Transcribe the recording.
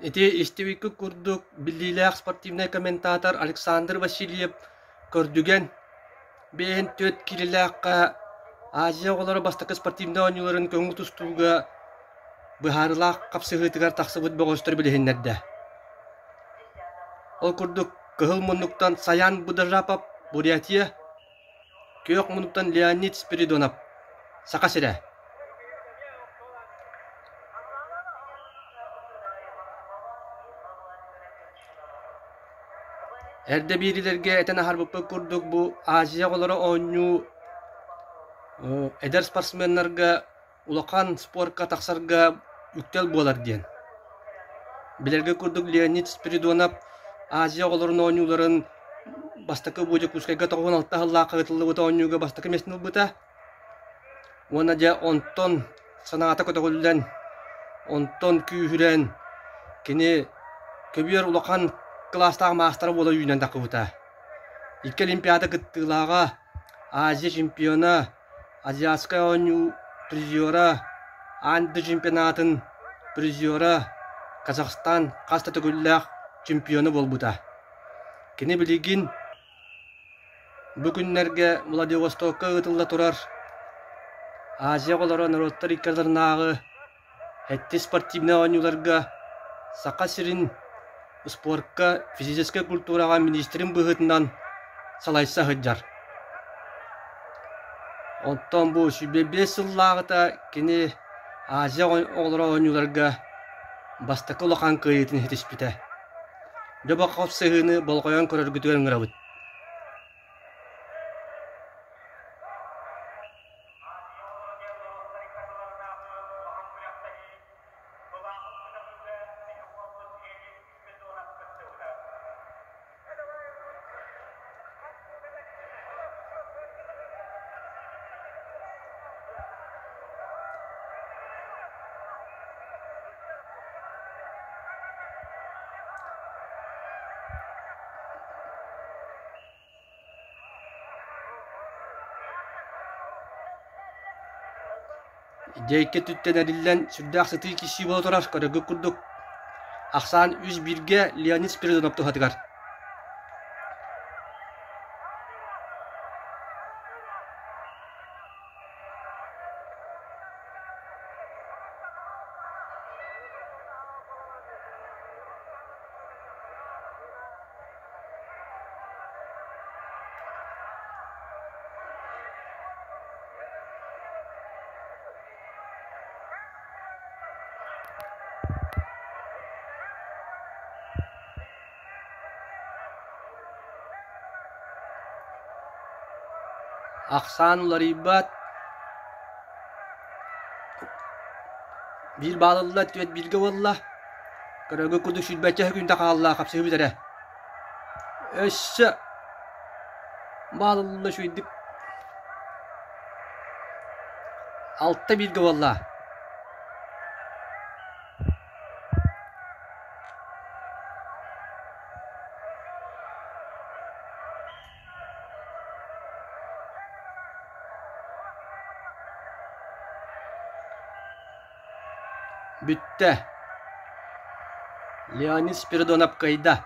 Ити истибиккит курдук биллиилээх спортивнай комментатор Александр Васильев Көрдүгэн бэйэн түөрт киилэлээххэ Азия оҕолоро бастакы спортивнай оонньууларын көҥүл тустууга быһаарыылаах хапсыһыытыгар тахсыбыт бөҕөстөрү билиһиннэрдэ. Ол курдук кыһыл муннуктан Саян Будажапов Бурятия, күөх муннуктан Леонид Спиридонов Саха сирэ. Эрдэ биэриилэргэ этэн аһарбыппыт курдук бу Азия оҕолоро оонньуу эдэр спортсменнарга улахан спорка тахсарга үктэл буолар диэн. Билэргэ курдук Леонид Спиридонов Азия оҕолорун оонньууларын бастакы бу Дьокуускайга 96 сыллаахха ыытыллыбыт оонньууга бастакы миэстэни ылбыта. Уонна дьэ онтон санаата көтөҕүллэн, онтон күүһүрэн кини көбүөр улахан кылаастаах маастара буола үүнэн тахсыбыта. Икки Олимпиада кыттыылааҕа, Азия чемпиона, Азиатскай оонньуу призера, Аан дойду чемпионатын призера, Казахстан хас да төгүллээх чемпиона буолбута. Кини билигин Бу күннэргэ Владивостокка ыытылла турар Азия оҕолоро норуоттар икки ардыларынааҕы сэттис спортивнай оонньууларга Саха сирин спорка, физическэй культураҕа миниистирин быһыытынан салайса сылдьар. Оттон бу 25 сыллааҕыта кини Азия оҕолоро оонньууларга бастакы улахан кыайыытын ситиспитэ. Дьэ бу хапсыһыыны болҕойон көрөргүтүгэр ыҥырабыт. Дьэ икки өттүттэн эриллэн сүрдээх сытыы киирсии буола турар, көрөргүт курдук ахсаан үс бииргэ Леонид Спиридонов туһатыгар. Ахсаан уларыйбат, биир баалылла, түөрт бииргэ буолла. Көрөргө курдук сүүрбэччэ секунда хаалла, хапсыһыы бүтэрэ. Өссө баалылла үчүгэйдик. Алта бииргэ буолла. Бүттэ. Леонид Спиридонов кыайда.